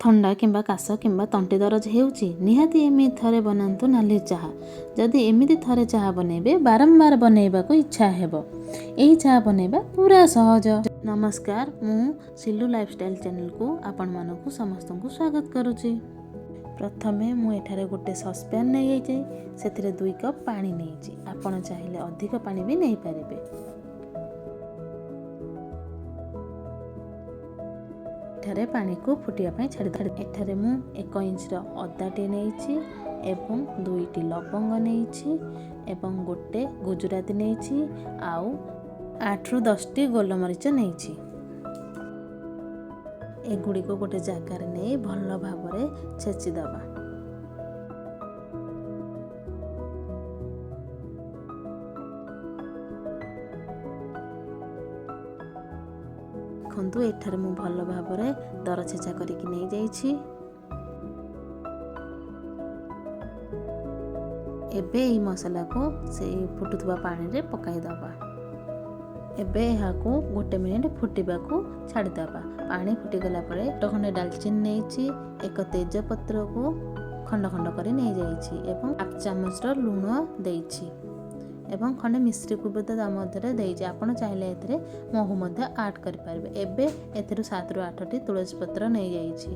ଥଣ୍ଡା କିମ୍ବା କାଶ କିମ୍ବା ତଣ୍ଟି ଦରଜ ହେଉଛି, ନିହାତି ଏମିତି ଥରେ ବନାନ୍ତୁ ନାଲି ଚାହା। ଯଦି ଏମିତି ଥରେ ଚାହା ବନେଇବେ, ବାରମ୍ବାର ବନେଇବାକୁ ଇଚ୍ଛା ହେବ। ଏହି ଚାହା ବନେଇବା ପୁରା ସହଜ। ନମସ୍କାର, ମୁଁ ସିଲୁ ଲାଇଫଷ୍ଟାଇଲ୍ ଚ୍ୟାନେଲକୁ ଆପଣମାନଙ୍କୁ ସମସ୍ତଙ୍କୁ ସ୍ୱାଗତ କରୁଛି। ପ୍ରଥମେ ମୁଁ ଏଠାରେ ଗୋଟେ ସସ୍ପ୍ୟାନ୍ ନେଇଯାଇଛି। ସେଥିରେ 2 କପ୍ ପାଣି ନେଇଛି। ଆପଣ ଚାହିଁଲେ ଅଧିକ ପାଣି ବି ନେଇପାରିବେ। ଏଠାରେ ପାଣିକୁ ଫୁଟିବା ପାଇଁ ଛାଡ଼ି। ଏଠାରେ ମୁଁ 1 ଇଞ୍ଚର ଅଦାଟି ନେଇଛି ଏବଂ ଦୁଇଟି ଲବଙ୍ଗ ନେଇଛି ଏବଂ ଗୋଟେ ଗୁଜୁରାତି ନେଇଛି ଆଉ 8ରୁ 10ଟି ଗୋଲମରିଚ ନେଇଛି। ଏଗୁଡ଼ିକୁ ଗୋଟେ ଜାଗାରେ ନେଇ ଭଲ ଭାବରେ ଛେଚିଦେବା। ଦେଖନ୍ତୁ, ଏଠାରେ ମୁଁ ଭଲ ଭାବରେ ଦର ଛେଚା କରିକି ନେଇଯାଇଛି। ଏବେ ଏହି ମସଲାକୁ ସେଇ ଫୁଟୁଥିବା ପାଣିରେ ପକାଇଦେବା। ଏବେ ଏହାକୁ ଗୋଟେ ମିନିଟ୍ ଫୁଟିବାକୁ ଛାଡ଼ିଦେବା। ପାଣି ଫୁଟିଗଲା ପରେ ଏକ ଖଣ୍ଡେ ଡାଲଚିନି ନେଇଛି, ଏକ ତେଜପତ୍ରକୁ ଖଣ୍ଡ ଖଣ୍ଡ କରି ନେଇଯାଇଛି ଏବଂ ହାଫ୍ ଚାମଚର ଲୁଣ ଦେଇଛି ଏବଂ ଖଣ୍ଡେ ମିଶ୍ରିକୁ ମଧ୍ୟ ତା ମଧ୍ୟରେ ଦେଇଛି। ଆପଣ ଚାହିଁଲେ ଏଥିରେ ମହୁ ମଧ୍ୟ ଆଡ଼୍ କରିପାରିବେ। ଏବେ ଏଥିରୁ 7ରୁ 8ଟି ତୁଳସୀ ପତ୍ର ନେଇଯାଇଛି।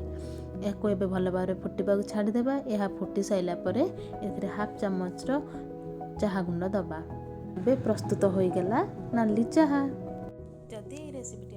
ଏହାକୁ ଏବେ ଭଲ ଭାବରେ ଫୁଟିବାକୁ ଛାଡ଼ିଦେବା। ଏହା ଫୁଟି ସାରିଲା ପରେ ଏଥିରେ ହାଫ୍ ଚାମଚର ଚାହା ଗୁଣ୍ଡ ଦେବା। ଏବେ ପ୍ରସ୍ତୁତ ହୋଇଗଲା ନାଲି ଚାହା। ଯଦି ଏହି ରେସିପିଟି